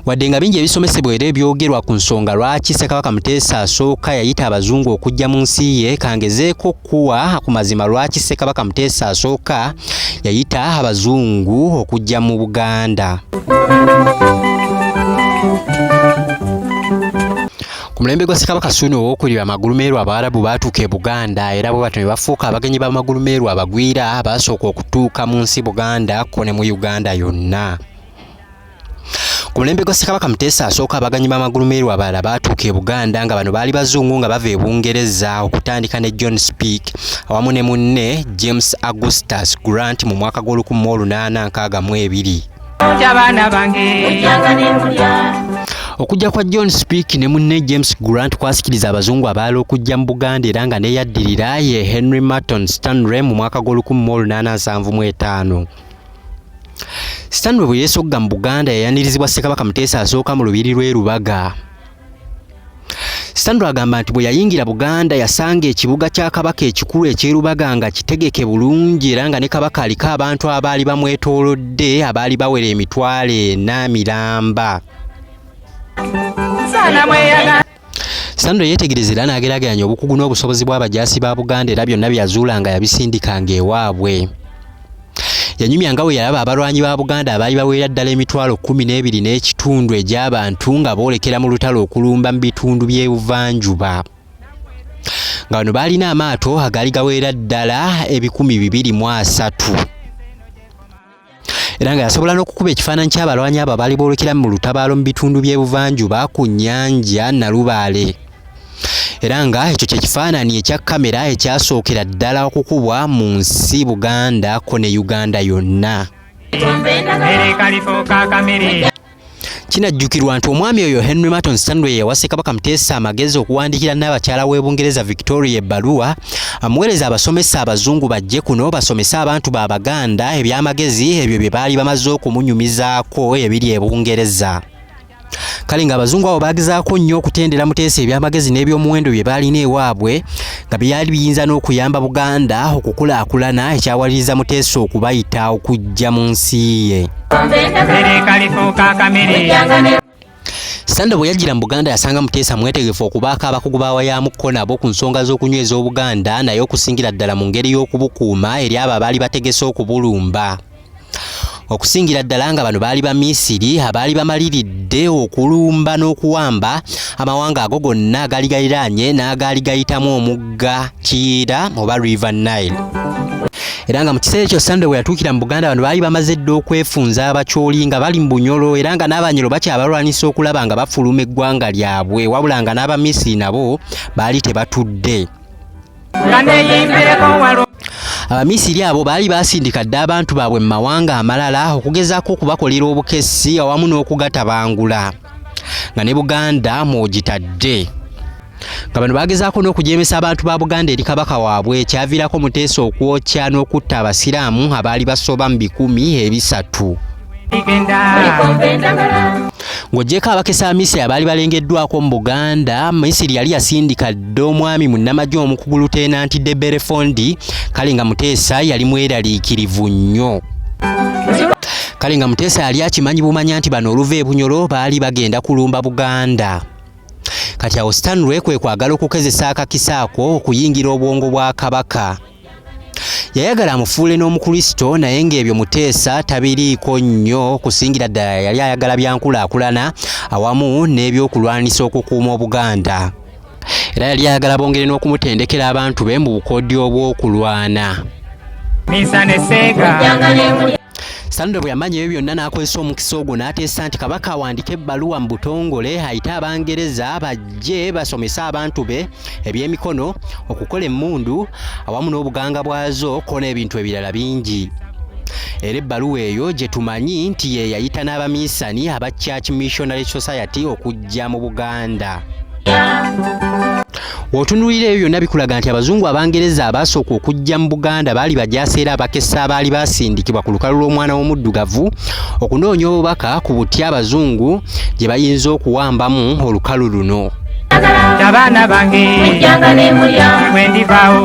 Wadde nga bingi ebisomesebwa era ebyogerwa ku nsonga lwaki Ssekabaka Muteesa asooka yayita abazungu okujja mu nsi ye, kangezeeko okukuwa ku mazima lwaki Ssekabaka Muteesa asooka yayita abazungu okujja mu Buganda. Ku mulembe gwa Ssekabaka Ssuuna Owookubiri, Bamagulumeeru Abawarabu baatuuka e Buganda era bwe batyo ne bafuuka abagenyi b'Amagulumeeru abagwira abaasooka okutuuka mu nsi Buganda ko ne mu Uganda yonna. Ku mulembe gwa Ssekabaka Muteesa asooka abaganyi b'amagulumeeru abalala baatuuka e Buganda nga bano baali bazungu nga bava e Bungereza okutandika ne John Speke awamu ne munne James Augustus Grant mu mwaka gw'o1862. Okujja kwa John Speke ne munne James Grant kwasikiriza abazungu abalala okujja mu Buganda era nga n'eyaddirira ye Henry Marton Stanley mu mwaka gw'o1875. Stanley bwe yeesogga mu Buganda yayanirizibwa Ssekabaka Muteesa asooka mu lubiri lw'e Lubaga. Stanley agamba nti bwe yayingira Buganda yasanga ekibuga kya Kabaka ekikulu eky'e Lubaga nga kitegeke bulungi era nga ne Kabaka aliko abantu abaali bamwetoolodde abaali bawera 400 miramba. Stanley yeetegereza era n'ageraageranya obukugu n'obusobozi bw'abajaasi ba Buganda era byonna bye yazuulanga yabisindikanga ewaabwe. Yanyumya nga bwe yalaba abalwanyi ba Buganda abaali bawerera ddala 12,500 egy'abantu nga boolekera mu lutalo okulumba mu bitundu by'ebuvanjuba. Nga bano baalina amaato agaali gawerera ddala 230. Era nga yasobola n'okukuba ekifaananyi ky'abalwanyi abo abaali boolekera mu lutabaalo mu bitundu by'ebuvanjuba ku nnyanja Nalubaale. Era nga ekyo kye kifaananyi ekya kamera ekyasookera ddala okukubwa mu nsi Buganda ko ne Uganda yonna. Kinajjukirwa nti omwami oyo Henry Marton Stanley yawa Ssekabaka Muteesa amagezi okuwandiikira Nnaabakyala w'e Bungereza Victoria ebbaluwa amuweereza abasomesa abazungu bajje kuno basomese abantu ba Baganda ebyamagezi ebyo bye baali bamaze okumunyumizaako ebiri e Bungereza. Kale ng'abazungu abo baagezaako nnyo okutendera Muteesa ebyamagezi n'ebyomuwendo bye baalina ewaabwe nga byali biyinza n'okuyamba Buganda okukulaakulana ekyawaliriza Muteesa okubayita okujja mu nsi ye. Sande bwe yajjira mu Buganda yasanga Muteesa mwetegefu okubaako abakugu b'awayamukko nabo ku nsonga z'okunyweza Obuganda naye okusingira ddala mu ngeri y'okubukuuma eri abo abaali bategese okubulumba. Okusingira ddala nga bano baali Bamisiri abaali bamaliridde okulumba n'okuwamba amawanga ago gonna agaali galiraanye n'agaali gayitamu omugga Kiyira oba River Nile. Era nga mu kiseera ekyo Sande we yatuukira mu Buganda bano baali bamaze dda okwefunza Abakyoli nga bali mu Bunyoro era nga n'Abanyoro bakyabalwanisa okulaba nga bafuluma eggwanga lyabwe wabula nga n'Abamisiri nabo baali tebatudde. Abamisiri abo baali baasindika dda abantu baabwe mu mawanga amalala okugezaako okubakolera obukessi awamu n'okugatabangula nga ne Buganda mw'ogitadde. Nga bano baagezaako n'okujeemesa abantu ba Buganda eri Kabaka waabwe kyaviirako Muteesa okwokya n'okutta Abasiraamu abaali basoba mu 300. Ng'oggyeko abakesa Misiri abaali balengeddwako mu Buganda, Misiri yali yasindika dda omwami munnamagye omukugu Lutenanti de Berefondi, kale nga Muteesa yali mweraliikirivu nnyo. Kale nga Muteesa yali akimanyi bumanya nti bano oluva e Bunyoro baali bagenda kulumba Buganda. Kati awo Stanley kwe kwagala okukezesa akakisa ako okuyingira obwongo bwa Kabaka. Yayagala amufuule n'Omukristo naye ng'ebyo Muteesa tabiriiko nnyo kusingira ddala yali ayagala bya nkulaakulana awamu n'ebyokulwanisa okukuuma Obuganda. Era yali ayagala bongere n'okumutendekera abantu be mu bukodyo bw'okulwana. Stanley bwe yamanya ebyo byonna n'akozesa omukisa ogwo n'ateesa nti Kabaka awandiike ebbaluwa mu butongole ayite Abangereza bajje basomese abantu be eby'emikono, okukola emmundu awamu n'obuganga bwazo ko n'ebintu ebirala bingi. Era ebbaluwa eyo gye tumanyi nti ye yayita n'abaminsani aba Church Missionary Society okujja mu Buganda. W'otunuulira ebyo byonna bikulaga nti abazungu Abangereza abaasooka okujja mu Buganda baali bajaasi era abakessi abaali baasindikibwa ku lukalu lw'omwana w'omuddugavu okunoonya obubaka ku butya abazungu gye bayinza okuwambamu olukalu luno. Abaana bange mujjanga ne mulya bwe ndivaawo.